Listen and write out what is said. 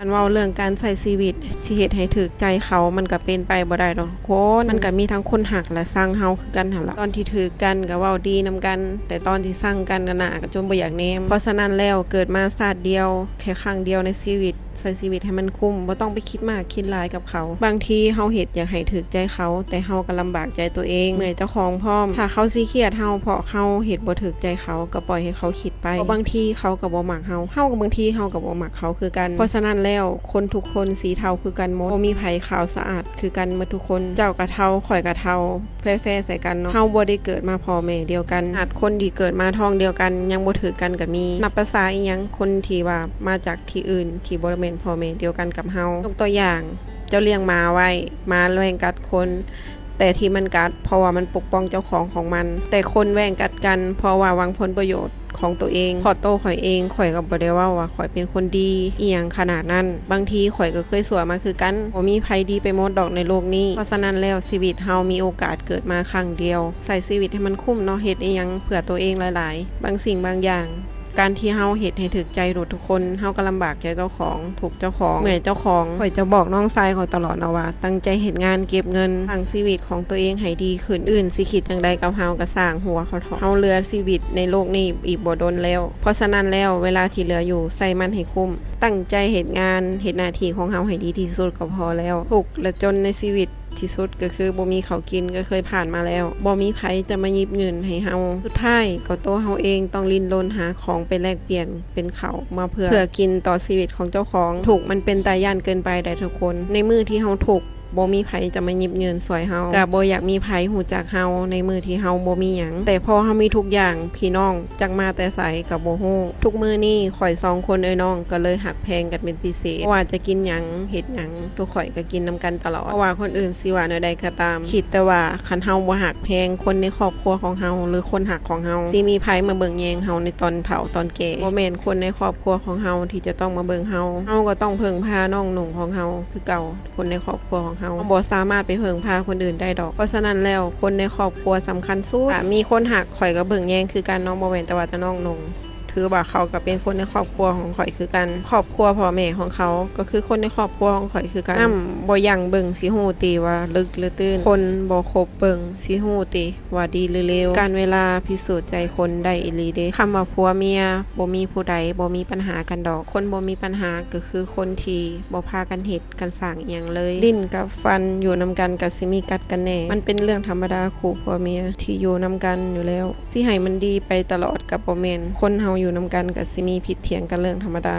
ຄັນເວົ້າເລື່ອງການໃຊ້ຊີວິດທີ່ເຮັດໃຫ້ຖືກໃຈເຂົາ ມັນກໍເປັນໄປບໍ່ໄດ້ດອກທຸກຄົນ. ມັນກໍມີທັງຄົນຮັກແລະຊັງເຮົາຄືກັນຫັ້ນລະ. ຕອນທີ່ຖືກກັນກໍເວົ້າດີນຳກັນ, ແຕ່ຕອນທີ່ຊັງກັນໜ້າກໍຈົນບໍ່ຢາກແນມ. ເພາະສະນັ້ນແລ້ວ ເກີດມາຊາດດຽວ ແຄ່ຄັ້ງດຽວໃນຊີວິດ, ໃຊ້ຊີວິດໃຫ້ມັນຄຸ້ມ, ບໍ່ຕ້ອງໄປຄິດມາກຄິດຫຼາຍກັບເຂົາ. ບາງທີເຮົາເຮັດຢາກໃຫ້ຖືກໃຈເຂົາ, ແຕ່ເຮົາກໍລຳບາກໃຈຕົວເອງ, ເມື່ອຍເຈົ້າຂອງພ້ອມ. ຖ້າເຂົາຊິຄຽດເຮົາເພາະເຮົາເຮັດບໍ່ຖືກໃຈເຂົາ, ກໍປ່ອຍໃຫ້ເຂົາຄິດໄປ. ເພາະບາງທີເຂົາກໍບໍ່ມັກເຮົາ, ເຮົາກໍບາງທີເຮົາກໍບໍ່ມັກເຂົາຄືກັນ. ເພາະສະນັ້ນແລ້ວ ຄົນທຸກຄົນສີເທົາຄືກັນໝົດ, ບໍ່ມີໃຜຂາວສະອາດຄືກັນໝົດທຸກຄົນ. ເຈົ້າກໍເທົາ, ຂ້ອຍກໍເທົາ, ແຟໆໃສ່ກັນເນາະ. ເຮົາບໍ່ໄດ້ເກີດມາພໍ່ແມ່ດຽວກັນ. ຂະໜາດຄົນທີ່ເກີດມາທ້ອງດຽວກັນຍັງບໍ່ຖືກກັນກໍມີ. ນັບປະສາອີ່ຫຍັງ ຄົນທີ່ວ່າມາຈາກທີ່ອື່ນ ທີ່ບໍ່ແມ່ນພໍ່ແມ່ດຽວກັນກັບເຮົາ. ຍົກຕົວຢ່າງ, ເຈົ້າລ້ຽງໝາໄວ້, ໝາແວ່ງກັດຄົນ, ແຕ່ທີ່ມັນກັດ ເພາະວ່າມັນປົກປ້ອງເຈົ້າຂອງຂອງມັນ. ແຕ່ຄົນແວ່ງກັດກັນ ເພາະວ່າຫວັງຜົນປະໂຫຍດຂອງຕົວເອງ. ເພາະໂຕຂ້ອຍເອງ, ຂ້ອຍກໍບໍ່ໄດ້ເວົ້າວ່າຂ້ອຍເປັນຄົນດີອີ່ຫຍັງຂະໜາດນັ້ນ. ບາງທີຂ້ອຍກໍເຄີຍຊົ່ວມາຄືກັນ. ບໍ່ມີໃຜດີໄປໝົດດອກໃນໂລກນີ້. ເພາະສະນັ້ນແລ້ວ ຊີວິດເຮົາມີໂອກາດເກີດມາຄັ້ງດຽວ. ໃຊ້ຊີວິດໃຫ້ມັນຄຸ້ມເນາະ, ເຮັດອີ່ຫຍັງເພື່ອຕົວເອງຫຼາຍໆ. ບາງສິ່ງບາງຢ່າງ, ການທີ່ເຮົາເຮັດໃຫ້ຖືກໃຈທຸກໆຄົນ, ເຮົາກໍລຳບາກໃຈເຈົ້າຂອງ, ທຸກເຈົ້າຂອງ, ເມື່ອຍເຈົ້າຂອງ. ຂ້ອຍຈະບອກນ້ອງຊາຍຂ້ອຍຕະຫຼອດເນາະວ່າ, ຕັ້ງໃຈເຮັດງານເກັບເງິນ, ສ້າງຊີວິດຂອງຕົວເອງໃຫ້ດີຂຶ້ນ. ອື່ນຊິຄິດຈັ່ງໃດກັບເຮົາກໍຊ່າງຫົວເຂົາເຖາະ. ເຮົາເຫຼືອຊີວິດໃນໂລກນີ້ອີກບໍ່ດົນແລ້ວ. ເພາະສະນັ້ນແລ້ວ ເວລາທີ່ເຫຼືອຢູ່ ໃຊ້ມັນໃຫ້ຄຸ້ມ. ຕັ້ງໃຈເຮັດງານ, ເຮັດໜ້າທີ່ຂອງເຮົາໃຫ້ດີທີ່ສຸດກໍພໍແລ້ວ. ທຸກ ແລະ ຈົນໃນຊີວິດ ທີ່ສຸດກໍຄືບໍ່ມີເຂົ້າກິນ, ກໍເຄີຍຜ່ານມາແລ້ວ. ບໍ່ມີໃຜຈະມາຫຍິບເງິນໃຫ້ເຮົາ. ສຸດທ້າຍກໍຕົວເຮົາເອງຕ້ອງດີ້ນລົນຫາຂອງໄປແລກປ່ຽນເປັນເຂົ້າມາເພື່ອ ເພື່ອກິນຕໍ່ຊີວິດຂອງເຈົ້າຂອງ. ທຸກມັນເປັນຕາຢ້ານເກີນໄປໄດ໋ທຸກຄົນ. ໃນມື້ທີ່ເຮົາທຸກ, ບໍ່ມີໃຜຈະມາຫຍິບເງິນຊ່ວຍເຮົາ. ກໍບໍ່ຢາກມີໃຜຮູ້ຈັກເຮົາໃນມື້ທີ່ເຮົາບໍ່ມີຫຍັງ. ແຕ່ພໍເຮົາມີທຸກຢ່າງ, ພີ່ນ້ອງຈັກມາແຕ່ໃສກໍບໍ່ຮູ້. ທຸກມື້ນີ້ຂ້ອຍສອງຄົນເອື້ອຍນ້ອງກໍເລີຍຮັກແພງກັນເປັນພິເສດ. ບໍ່ວ່າຈະກິນຫຍັງ, ເຮັດຫຍັງ, ທຸກຂ້ອຍກໍກິນນຳກັນຕະຫຼອດ. ບໍ່ວ່າຄົນອື່ນຊິວ່າແນວໃດກໍຕາມ, ຄິດແຕ່ວ່າຄັນເຮົາບໍ່ຮັກແພງຄົນໃນຄອບຄົວຂອງເຮົາ ຫຼື ຄົນຮັກຂອງເຮົາ, ຊິມີໃຜມາເບິ່ງແຍງເຮົາໃນຕອນເຖົ້າຕອນແກ່? ບໍ່ແມ່ນຄົນໃນຄອບຄົວຂອງເຮົາທີ່ຈະຕ້ອງມາເບິ່ງເຮົາ. ເຮົາກໍຕ້ອງເພິ່ງພານ້ອງໜຸ່ງຂອງເຮົາຄືເກົ່າ, ຄົນໃນຄອບຄົວຂອງເຮົາ. ເຮົາບໍ່ສາມາດໄປເພິ່ງພາຄົນອື່ນໄດ້ດອກ. ເພາະສະນັ້ນແລ້ວ ຄົນໃນຄອບຄົວສຳຄັນສຸດ. ຖ້າມີຄົນຮັກ, ຂ້ອຍກໍເບິ່ງແຍງຄືກັນເນາະ, ບໍ່ແມ່ນແຕ່ວ່າແຕ່ນ້ອງໜຸ່ງ. ຖືວ່າເຂົາກໍເປັນຄົນໃນຄອບຄົວຂອງຂ້ອຍຄືກັນ. ຄອບຄົວພໍ່ແມ່ຂອງເຂົາກໍຄືຄົນໃນຄອບຄົວຂອງຂ້ອຍຄືກັນ. ນ້ຳບໍ່ຢັ້ງເບິ່ງຊິຮູ້ຕິວ່າເລິກຫຼືຕື້ນ? ຄົນບໍ່ຄົບເບິ່ງຊິຮູ້ຕິວ່າດີຫຼືເລວ? ການເວລາພິສູດໃຈຄົນໄດ້ອີ່ຫຼີເດ. ຄຳວ່າຜົວເມຍ ບໍ່ມີຜູ້ໃດບໍ່ມີບັນຫາກັນດອກ. ຄົນບໍ່ມີບັນຫາກໍຄືຄົນທີ່ບໍ່ພາກັນເຮັດ ກັນສ້າງອີ່ຫຍັງເລີຍ. ດິ້ນກັບຟັນຢູ່ນຳກັນກໍຊິມີກັດກັນແດ່. ມັນເປັນເລື່ອງທຳມະດາຄູ່ຜົວເມຍທີ່ຢູ່ນຳກັນຢູ່ແລ້ວ. ຊິໃຫ້ມັນດີໄປຕະຫຼອດກໍບໍ່ແມ່ນ. ຄົນເຮົາຢູ່ນຳກັນກໍຊິມີຜິດຖຽງກັນເລື່ອງທຳມະດາ.